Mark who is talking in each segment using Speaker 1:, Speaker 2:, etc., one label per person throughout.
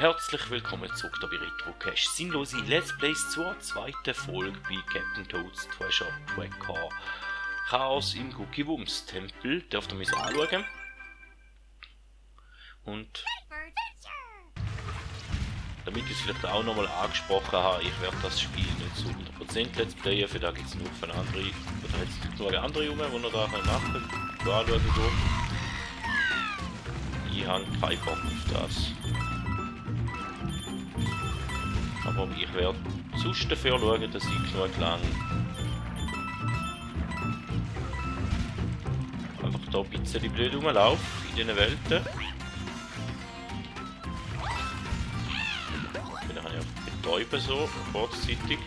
Speaker 1: Herzlich willkommen zurück hier bei Retrocache. Sinnlose Let's Plays zur zweiten Folge bei Captain Toads Treasure Tracker. Chaos im Cookie Wumms Tempel. Dürft ihr mich anschauen. Und damit ich es vielleicht auch nochmal angesprochen habe, ich werde das Spiel nicht zu 100% Let's Playen, für da gibt es nur von anderen, oder jetzt noch andere Junge, die noch da machen können. Anschauen durch. Ich habe keinen Bock auf das. Aber ich werde sonst dafür schauen, dass ich genug lang einfach da ein bisschen blöd rumlaufe in diesen Welten. Dann habe ich auch betäuben so, kurzzeitig.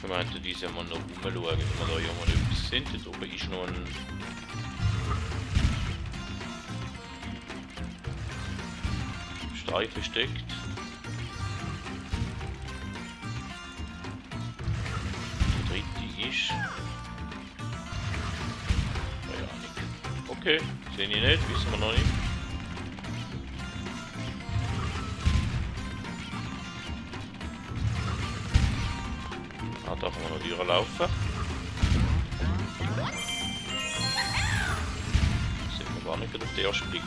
Speaker 1: Ich meinte, die sind mal noch rumschauen, wenn wir da ja mal etwas sind. Dort oben ist noch ein Stein versteckt. Der dritte ist... Keine Ahnung. Okay, sehe ich nicht, wissen wir noch nicht. Da kann man noch durchlaufen. Sieht man gar nicht auf den ersten Blick.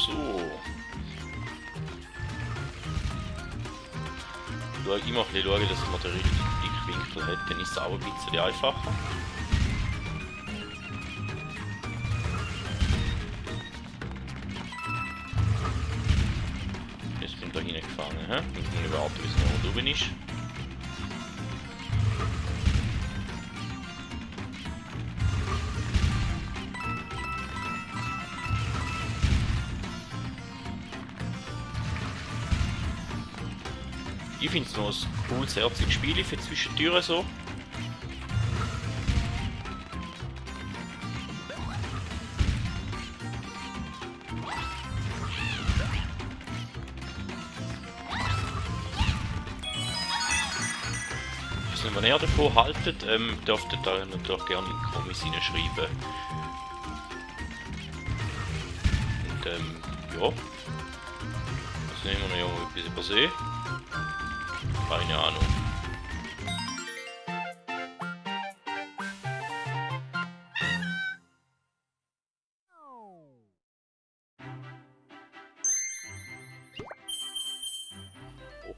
Speaker 1: So. Ich schaue immer ein bisschen, dass man den richtigen Blickwinkel hat, dann ist es auch ein bisschen einfacher. Da hineingefangen, hä? Ich muss warten, bis es noch oben ist. Ich finde es noch ein cooles, herziges Spiel für Zwischentüren so. Wenn ihr davon haltet, dürft ihr da natürlich gerne in die Kommis hineinschreiben. Und ja. Was nehmen wir noch etwas übersehen? Keine Ahnung.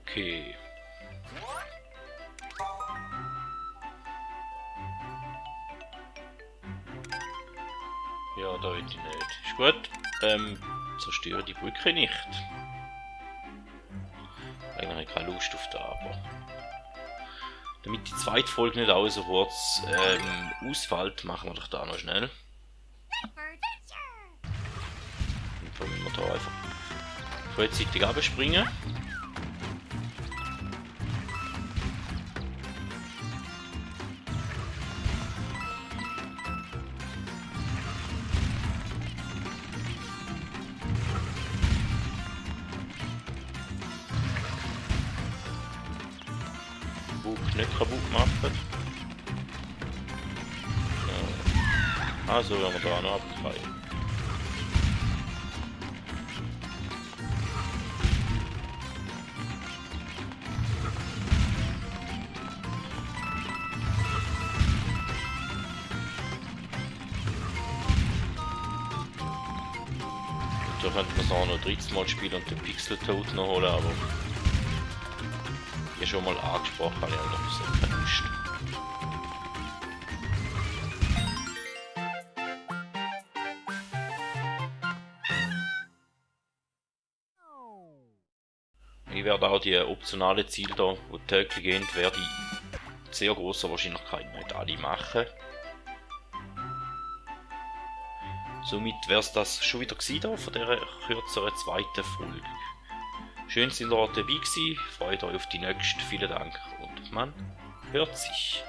Speaker 1: Okay. Ja, da will ich nicht. Ist gut. Zerstöre die Brücke nicht. Eigentlich habe ich keine Lust auf das, aber... Damit die zweite Folge nicht auch so kurz ausfällt, machen wir doch da noch schnell. Und dann müssen wir da einfach frühzeitig abspringen. Nicht kaputt machen. Ja. Also wenn wir da noch abgreifen. Da könnte man es auch noch 13 Mal spielen und den Pixel Toad noch holen, aber ich schon mal angesprochen, habe ich auch noch ein bisschen keine Lust. Ich werde auch die optionalen Ziele da, die täglich gehen, werde ich sehr grosser Wahrscheinlichkeit nicht alle machen. Somit wäre es das schon wieder gewesen von dieser kürzeren zweiten Folge. Schön, sind ihr dabei gewesen. Freut euch auf die nächste. Vielen Dank und man hört sich.